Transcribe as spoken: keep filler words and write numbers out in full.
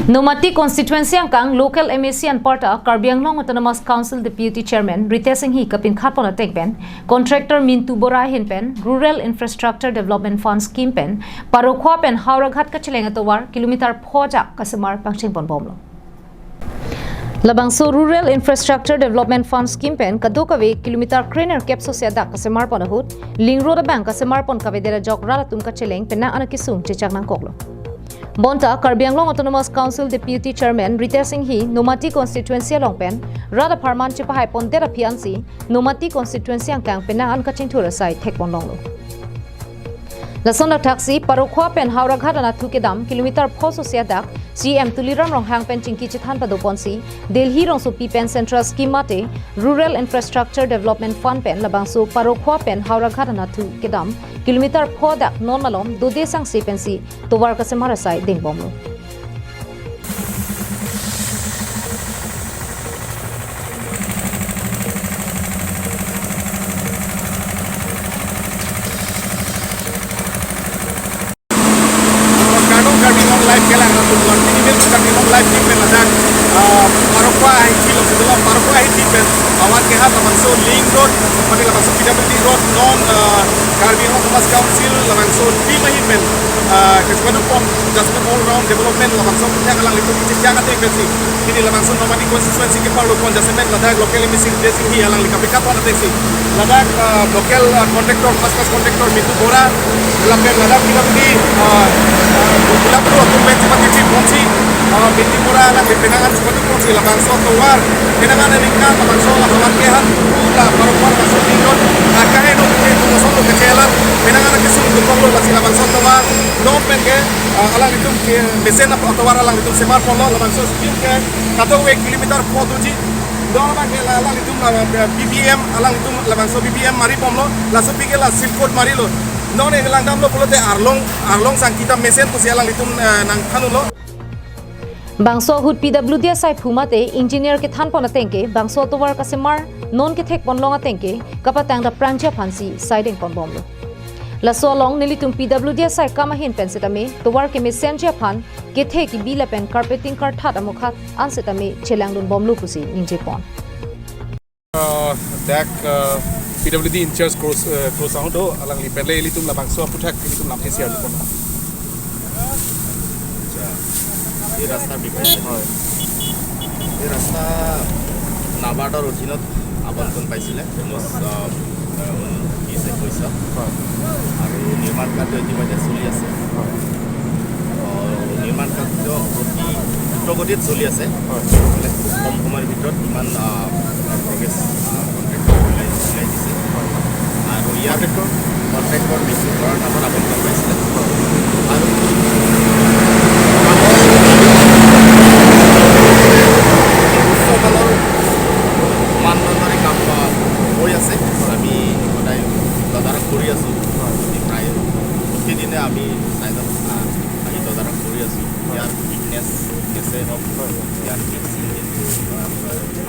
Nomati constituency angkang local M A C anparta Karbi Anglong Autonomous Council Deputy Chairman Ritesh Enghi kapinkhat pon ateng pen contractor Mintu Bora ahin pen Rural Infrastructure Development Fund Scheme pen Parokhowa pen Howraghat kacheleng atovar kilometer pho ajak kasemar pangcheng pon bomlo. Labangso Rural Infrastructure Development Fund Scheme pen kadokave kilometer krenerkep sose adak kasemar pon ahut, link road abang kasemar pon kavedet ajok rat atum kacheleng penang an akesung chechak nangkoklo. Bonta Karbi Anglong Autonomous Council Deputy Chairman Ritesh Enghi Nomati constituency along pen rat apharman chepahai pondet aphi ansi Nomati constituency angkang penang an kachingthur asai thek pon longlo. Lason athaksi Parokhowa pen Howraghat anatthu kedam kilometer pho sose adak C M Tuliram Ronghang pen chingki chethan pado ponsi Delhi rongsopi pen Central Scheme mate Rural Infrastructure Development Fund pen labangso Parokhowa pen Howraghat anatthu kedam kilometer pho adak non malom dode sangse pensi tovar kasemar asai deng bomlo. Kardom Karbi Anglong Live kelang atum, Karbi Anglong Live team pen ladak, ah, Parokhowa ahi thilo, setelah Parokhowa ahi team pen awan kehat labangso link road, mate labangso P W D road non, ah, Karbi Anglong Autonomous Council labangso team ahin pen, ah, kachepado pon, just all round development labangso puthak alanglitum kachechak ateng pensi. Pini labangso Nomati constituency ke parlo pon jasemet ladak local M A C Ritesh Enghi alangli kapinkhat pon atengsi. Ladak, ah, local, ah, contractor, first class contractor Mintu Bora, lapen ladak P W D, ah, ah, Gulap Pro atum pen chepatiti ponsi, ah, Mintu Bora alangli penang an chepatiti ponsi labangso tovar, penang an aningkan labangso ahavar kehat, la Parokhowa labangso tingkot, ah, kaheno ke, kongosonlo kechelar, penang an akesung dokoklo lasi labangso tovar, non pen ke, ah, alanglitum ke mesen atovar alanglitum semar ponlo, labangso scheme ke kadokave kilometer pho doji. Non abang ke la alanglitum la, la B B M, alanglitum labangso B B M mari bomlo, laso aphi ke la seal coat marilo. Non e langdamlo pulote arlong, arlong sangkita mesen pusi alanglitum, eh, nangthanlo. Bangso ahut P W D asai phu mate engineer kethan pon ateng ke bangso tovar kasemar non kethek pon long ateng ke kapatang daprangji aphansi sai deng pon bomlo. Laso along nelitum P W D asai akam ahin pen setame tovar kemesenji aphan kethe kebi lapen carpeting karthat amokha an setame chelangdun bomlo pusi ningje pon. Uh, dak, uh, P W D in charge Kros, uh, Kros Ahung do, alangli pen le ilitum labangso aputhak ilitum lamthe share pon. আচ্ছা, এই ৰাস্তাৰ বিষয়ে। হয়। এই ৰাস্তা নাবাৰ্ডৰ অধীনত আবণ্টন পাইছিলে, ঊনৈশ, আহ, আহ, বিশ একৈশত। হয়। আৰু নিৰ্মাণ কাৰ্য ইতিমধ্যে চলি আছে। হয়। আহ, নিৰ্মাণ কাৰ্য অতি দ্ৰুতগতিত চলি আছে। হয়। মানে খুব কম সময়ৰ ভিতৰত ইমান, আহ, প্ৰগ্ৰেছ, আহ, কণ্ট্ৰেক্টৰ ওলাই, ওলাই দিছে। হয়। আৰু ইয়াত কণ্ট্ৰেক্টৰ? কণ্ট্ৰেক্টৰ বিষ্ণু বৰাৰ নামত আবণ্টন পাইছিলে। হয়। আৰু উচ্চমানৰ মানদণ্ডৰে কাম, আহ, হৈ আছে। আমি সদায় তদাৰক কৰি আছোঁ। হয়। আমি প্ৰায় প্ৰতিদিনে আমি ছাইটত, আহ, আহি তদাৰক কৰি আছোঁ। হয়। ইয়াৰ ফিটনেছ, ফিটনেছে হওক, হয়। ইয়াৰ ফিটনেছ, আহ,